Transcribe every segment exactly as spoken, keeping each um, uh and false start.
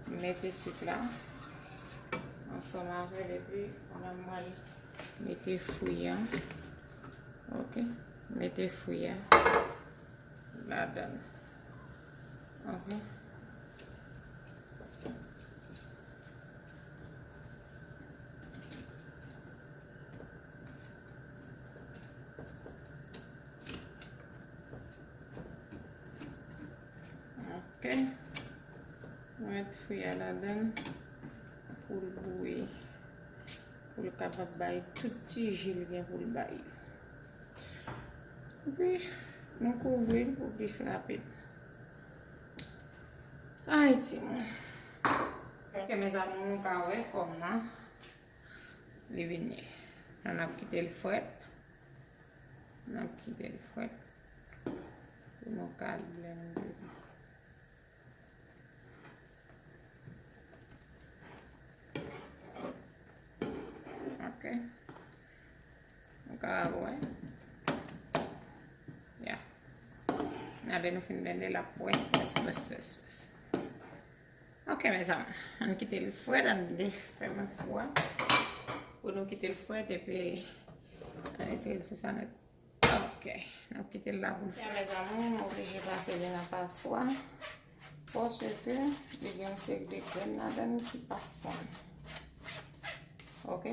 M mete sik la ansanm avè l, epi kounye a m pral mete fwi a. Ok, mete fwi a ladan. Ok. Ok. Mwen met fwi a ladan pou l bouyi, pou l kapab bay tout ti ji l gen pou l bay. Epi, nou kouvri l pou plis rapid. Ay, timoun. Ok, mes amours, nou ka wè kòman li vin ye. N ap kite l frèt. N ap kite l frèt pou nou ka blende li. Ok. Nou ka wè. Ya. Lè nou fin blende, l ap pwès, pwès, pwès, pwès, pwès. Ok, mes amours. Ann kite l frèt, ann defèmen fou a. Pou nou kite l frèt, epi ann retire l sou sa nèt. Ok, n ap kite l la pou l frèt. Ya, mes amours, m oblije pase li nan paswa. Paske li gen yon seri de grenn ladan l ki pa fonn. Ok?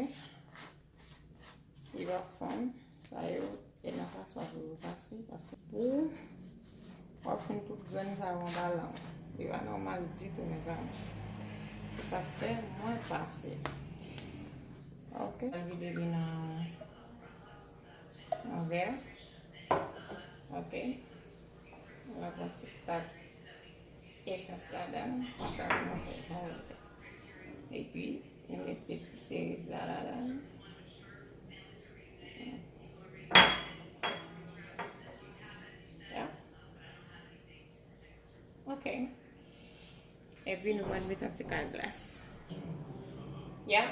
Li pa fonn. Sa yo, e nan paswa pou yo pase. Paske pou w ap fonn tout grenn sa yo anba lang. Li pa nòmal ditou, mes amours. Se sa k fè mwen pase. Ok. Mwen vide li nan yon vè. Ok. Mwen pran ti tak esans ladan l, sa pou mwen fè jan w vle. Epi, nou mete ti seriz la ladan l. Ya. Ok. Epi nou pral mete yon ti kal glas. Ya.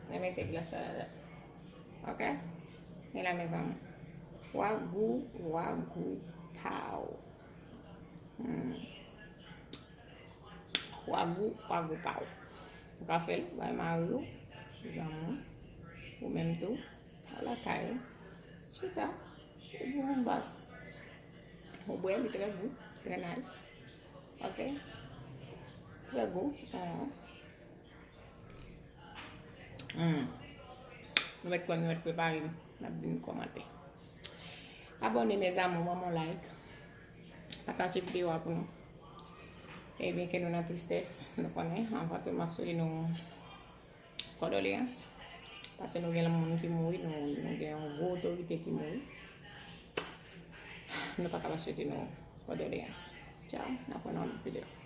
Nou mete glas la ladan. Ok? E la, mes amours. Wagou, wagou, pow. Hmm. Wagou, wagou, pow. Ou ka fè l, bay mari w, zanmi w, ou menm tou, al lakay ou. Chita, ou bwè yon bas. Ou bwè, li trè gou, trè nice. Ok? Trè gou. Hmm. Hmm. Nou mèt kwè, nou mèt prepare, n ap vin kòmante. Abòne, mes amours, ban m yon like. Pataje videyo a pou nou. Ebyen, ke nou nan tristès, nou konnen, anvan tout, m ap swete nou kondoleyans. Paske nou gen moun ki mouri, nou, nou gen yon gwo otorite ki mouri. Nou pa ka pa swete nou kondoleyans. Tchaw, n ap wè nan yon lòt videyo.